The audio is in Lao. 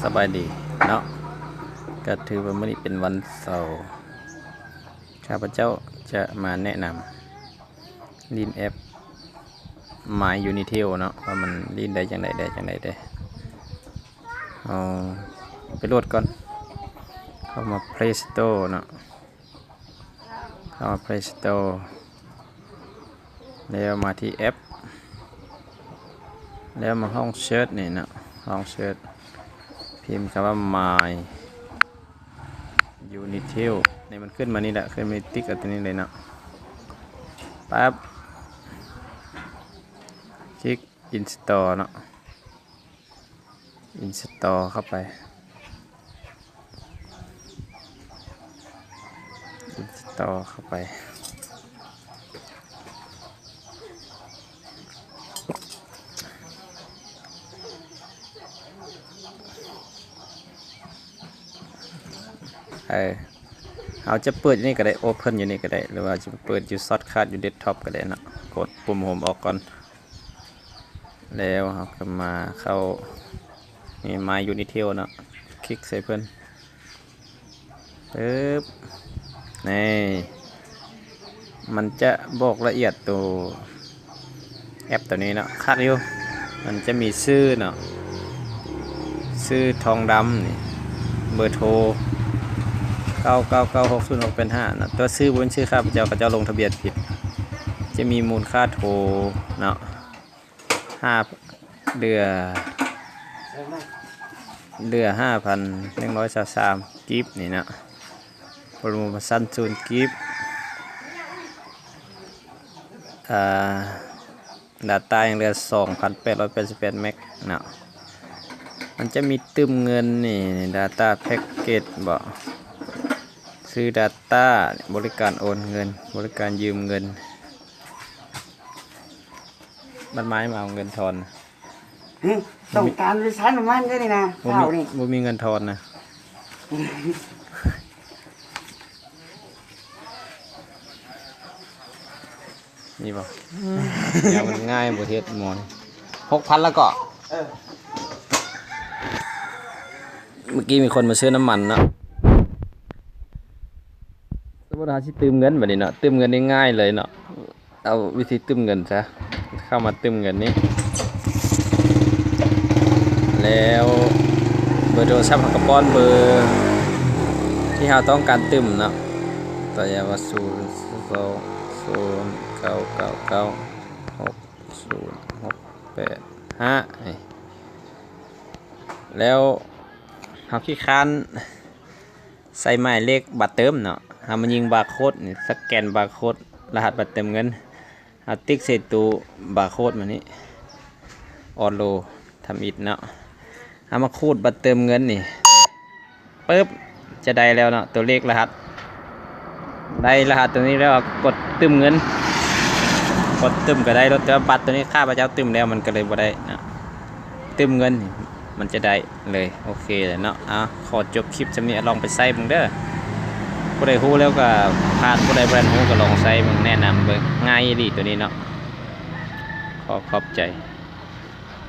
ສະບາຍດີເນາະ ກະຖືວ່າມື້ນີ້ເປັນວັນເສົາ ຂ້າພະເຈົ້າຈະມາແນະນຳຫຼິ້ນແອັບ My Unitel ເນາະ ວ່າມັນຫຼິ້ນໄດ້ຈັ່ງໃດ ໄດ້ຈັ່ງໃດເດ້. ເຮົາໄປໂຫຼດກ່ອນ ເຂົ້າມາ Play Store ເນາະ ເຂົ້າມາ Play Store ແລ້ວມາທີ່ແອັບ ແລ້ວມາຫ້ອງເສີດນີ້ເນາະ ຫ້ອງເສີດ ພິມຄຳວ່າ My Unitel ນີ້ ມັນຂຶ້ນມານີ້ແຫຼະ ຂຶ້ນມາຕິກເອົາຕົວນີ້ເລີຍເນາະ ປັບ ຄລິກ Install ເນາະ Install ເຂົ້າໄປ Install ເຂົ້າໄປ ເອີ ເຮົາຈະເປີດຢູ່ນີ້ກະໄດ້ Open ຢູ່ນີ້ກະໄດ້ ຫຼືວ່າຈະເປີດຢູ່ Shortcut ຢູ່ Desktop ກະໄດ້ເນາະ ກົດປຸ່ມໂຮມອອກກ່ອນ. ແລ້ວເຮົາກະມາເຂົ້າ ນີ້ My Unitel ເນາະ ຄລິກໃສ່ເພິ່ນ ປຶບ ນີ້ ມັນຈະບອກລະອຽດໂຕແອັບໂຕນີ້ເນາະ ຄັກຢູ່ ມັນຈະມີຊື່ເນາະ ຊື່ທອງດຳນີ້ ເບີໂທ ເກົ້າເກົ້າເກົ້າຫົກສູນຫົກແປດຫ້າເນາະ ແຕ່ວ່າຊື່ບໍ່ແມ່ນຊື່ຂ້າພະເຈົ້າ ເຂົາເຈົ້າລົງທະບຽນຜິດ ຈະມີມູນຄ່າໂທເນາະ ຫ້າ ເຫຼືອ ເຫຼືອຫ້າພັນໜຶ່ງຮ້ອຍຊາວສາມກີບນີ້ເນາະ ໂປຣໂມຊັນສູນກີບ ອາ ດາຕ້າຍັງເຫຼືອສອງພັນແປດຮ້ອຍແປດສິບແປດແມັກເນາະ ມັນຈະມີຕື່ມເງິນນີ້ Data Package ເບາະ ຊື້ Data ບໍລິການໂອນເງິນ ບໍລິການຢືມເງິນ ມັນມາໃຫ້ມາເອົາເງິນທອນ ຫຶ ຕ້ອງການໄປໃຊ້ນ້ຳມັນເດ້ນີ້ນະ ບໍ່ມີ ເຊົ້ານີ້ ບໍ່ມີເງິນທອນນະ ນີ້ບໍ່ ຢ່າງມັນງ່າຍບໍ່ເຮັດໝໍ ຫົກພັນລະເກາະ ເອີ ເມື່ອກີ້ມີຄົນມາຊື້ນ້ຳມັນເນາະ ສົມມຸດເຮົາຊິຕື່ມເງິນບາດນີ້ເນາະ ຕື່ມເງິນນີ້ງ່າຍເລີຍເນາະ ເອົາວິທີຕື່ມເງິນຊະ ເຂົ້າມາຕື່ມເງິນນີ້ ແລ້ວເບີໂທລະສັບເຮົາກະປ້ອນເບີທີ່ເຮົາຕ້ອງການຕື່ມເນາະ ຕົວຢ່າງວ່າ ສູນສອງສູນເກົ້າເກົ້າເກົ້າຫົກສູນຫົກແປດຫ້າ ນີ້ ແລ້ວເຮົາຂີ້ຄ້ານ ໃສ່ໝາຍເລກບັດເຕີມເນາະ ເຮົາມາຍິງບາໂຄດນີ້ ສະແກນບາໂຄດ ລະຫັດບັດເຕີມເງິນ ເຮົາຕິກໃສ່ຕູ້ບາໂຄດມານີ້ ອອໂລທຳອິດເນາະ ເຮົາມາຂູດບັດເຕີມເງິນນີ້ ປຶບ ຈະໄດ້ແລ້ວເນາະ ຕົວເລກລະຫັດ ໄດ້ລະຫັດຕົວນີ້ແລ້ວ ກົດຕື່ມເງິນ ກົດຕື່ມກະໄດ້ໂລດ ແຕ່ວ່າບັດຕົວນີ້ຂ້າພະເຈົ້າຕື່ມແລ້ວ ມັນກະເລີຍບໍ່ໄດ້ເນາະ ຕື່ມເງິນນີ້ ມັນຈະໄດ້ເລີຍ ໂອເຄແລ້ວເນາະ ເອົາ ຂໍຈົບຄລິບຊ່ຳນີ້ ລອງໄປໃຊ້ເບິ່ງເດີ ຜູ້ໃດຮູ້ແລ້ວກະຜ່ານ ຜູ້ໃດບໍ່ທັນຮູ້ກະລອງໃຊ້ເບິ່ງ ແນະນຳເບິ່ງ ງ່າຍອີ່ຫຼີໂຕນີ້ເນາະ ຂໍຂອບໃຈ.